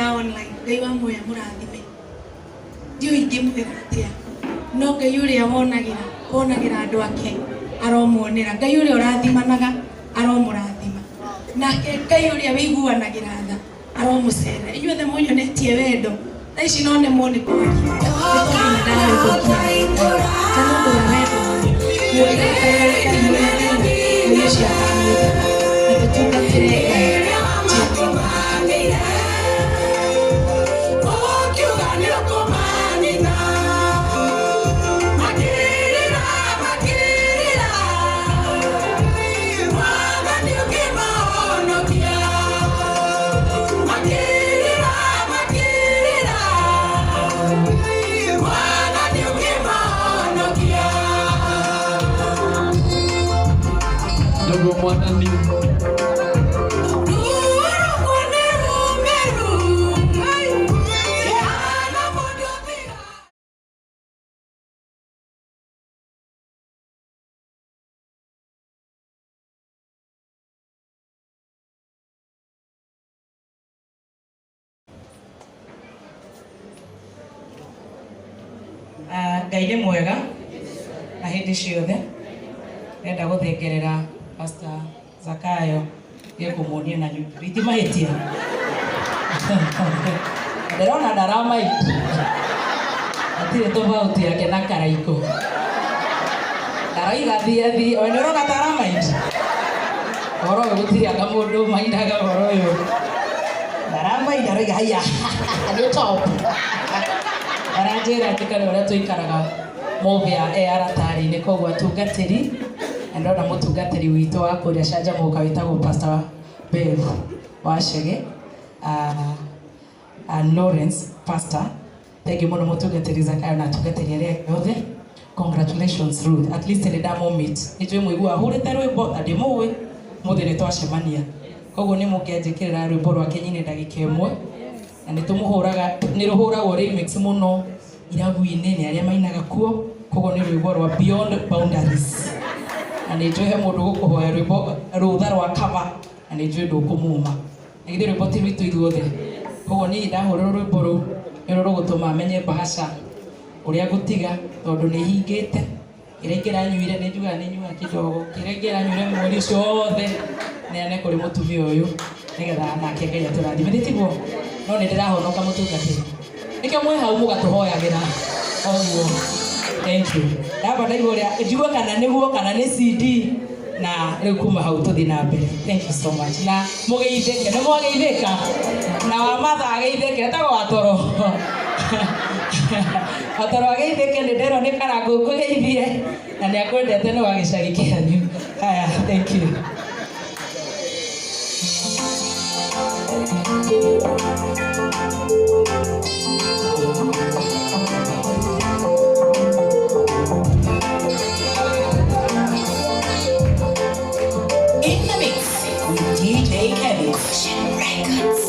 ya online. Ngai wa muoyo mũrathime. Ndiũĩ ingĩmwĩra atĩa, no Ngai ũrĩa wonagĩra wonagĩra andũ ake aromuonera. Ngai ũrĩa ũrathimanaga aromũrathima. Nake Ngai ũrĩa wĩiguanagĩra tha aromũcerera. Inyuothe mũnyonetie wendo thaa ici no nemwo nĩ kwaria nĩ tondũ nĩ ndarũthũkia na nĩ ũndũ wa wendo wanyu. Ngai mũnene, Ngai ũcio akamwĩtĩka na tũtungatĩre Ngai njĩra. Ndugu mwathani. Ah, Ngai nĩ mwega na hĩndĩ ciothe. Ndenda gũthengerera Pastor Zakayo ngiye kũmuonia na nyundo itimahĩtia. Ndĩrona ndaramaiti, hatirĩ tofauti yake na Karaikũ. Ndaraiga thiĩ athiĩ, we nĩ ũrona ta aramaiti? Ũhoro ũyũ gũtirĩ anga mũndũ maindaga ũhoro ũyũ. Ndaramainda araiga haiya nĩ top. Aranjĩra njikare ũrĩa tũikaraga mũbĩa e aratarĩ-inĩ, koguo atungatĩri na ndona mũtungatĩri witũ wa kũrĩa Canjamũka wĩtagwo Pastor Bev Wachege, Lawrence Pastor. Thank you mũno mũtungatĩri Zakayo na atungatĩri arĩa angĩ othe. Congratulations Ruth. At least nĩ ndamũmeet. Nĩ njũĩ mũigua ahũrĩte rwĩmbo na ndĩmũĩ, mũthĩ nĩ twacemania. Koguo nĩ mũngĩanjĩkĩrĩra rwĩmbo rwake nyine ndagĩka ĩmwe. Na nĩ tũmũhũraga, nĩ rũhũragwo remix mũno irabu-inĩ nĩ arĩa mainaga kuo. Koguo nĩ rwĩmbo rwa Beyond Boundaries. Na nĩ njũĩ he mũndũ gũkũhoya rwĩmbo rũtha rwa cover na nĩ njũĩ ndũkũmuma. Na githĩ rwĩmbo ti rwitũ ithuothe? Koguo niĩ ndahũrĩrwo rwĩmbo rũu nĩruo rũgũtũma menye bahasha ũrĩa ngũtiga tondũ nĩ hingĩte. Kĩrĩa ingĩranyuire nĩ njugaga nĩ nyuaga kidogo. Kĩrĩa ingĩranyuire mweri ũcio wothe neane kũrĩ mũtumia ũyũ nĩgetha nake Ngai atũrathime. Nĩ tiguo? No nĩ ndĩrahonoka mũtungatĩri. Nĩkĩo mwĩ hau mũgatũhoyagĩra oguo. Thank you. Ndamba ndaigua ũrĩa njigue kana nĩguo kana nĩ CD na rĩu kuma hau tũthiĩ na mbere. Thank you so much. Na mũgeithĩke, nĩ mwageithĩka? Na wa mathaa ageithĩke, etagwo Watoro. Watoro ageithĩke, nĩ nderwo nĩ Karangũ ngũgeithie na nĩ akwendete nĩ wa gĩcagi kĩanyu. Haya, thank you. In the mix with DJ Kevin. Records.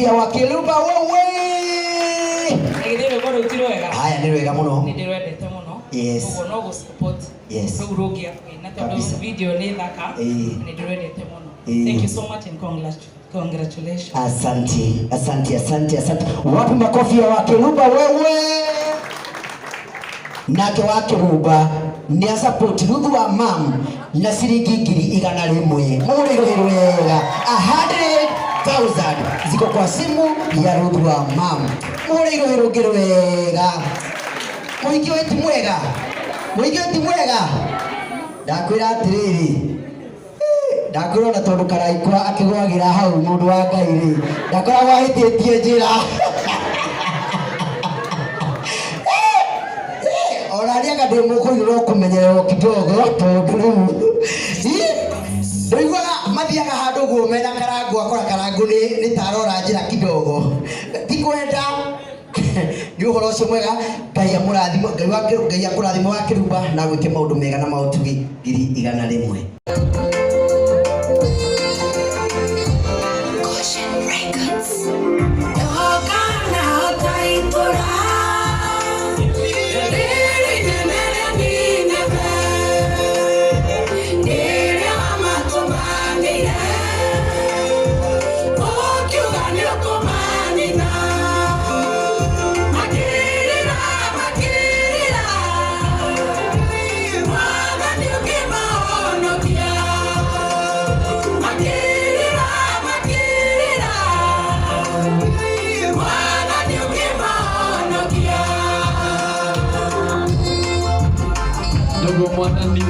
ya Wakiluba wewe. Githĩ rwĩmbo rũu ti rwega? Haya, nĩ rwega mũno. Nĩ ndĩrwendete mũno. Yes. Ũguo no gũ support. Yes. Rũu rũngĩ akũina tondũ Kabisa. video nĩ thaka. Ĩĩ. Nĩ ndĩrwendete mũno. Ĩĩ. Thank you so much and congratulations. Asante, asante, asante, asante. Wapi makofi ya Wakiruba wewe? Nake Wakiruba nĩ asupport Ruthu wa mam na ciringi 100,000. Mũrĩrĩ wega. 100,000 ziko kwa simu ya Ruthu wa mam. Mũrĩrĩ rũngĩ rwega. Mũingĩ ũyũ ti mwega. Mũingĩ ũyũ ti mwega. Ndakwĩra atĩrĩrĩ, ndakwĩra ona tondũ karaikwa akĩgwagĩra hau mũndũ wa Ngai rĩ, ndakoragwo ahĩtĩtie njĩra. Ona niĩ anga ndĩ mũkũyũ no kũmenyererwo kidogo tondũ rĩu ndũiguaga mathiaga handũ ũguo mena karangũ, akora karangũ nĩ ta arora njĩra kidogo, ti kwenda. Nĩ ũhoro ũcio mwega. Ngai amũrathime, Ngai akũrathime Wakiruba na gwĩke maũndũ mega na maũtugi 100,000. Goshen Records. Ndugu mwanani.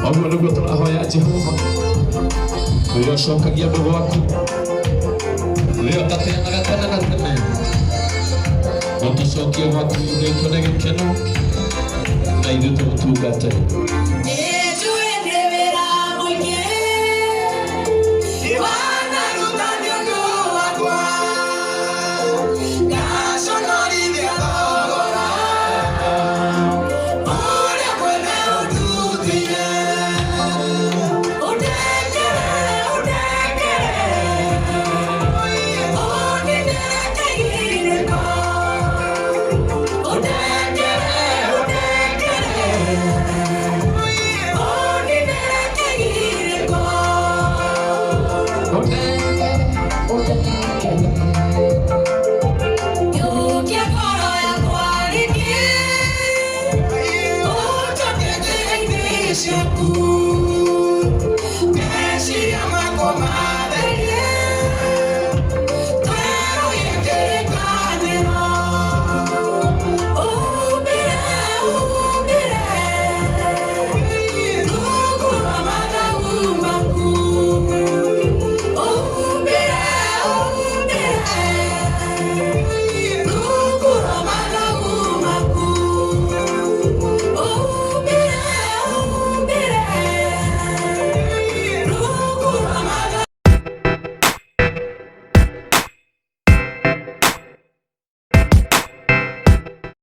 Ũguo nĩguo tũrahoya Jehova ũrĩa ũcokagia andũ gwaku, ũrĩa ũtateanaga tene na tene, ũtũcokie gwaku ũrĩtwo nĩ gĩkeno na ithuĩ tũgũtungate.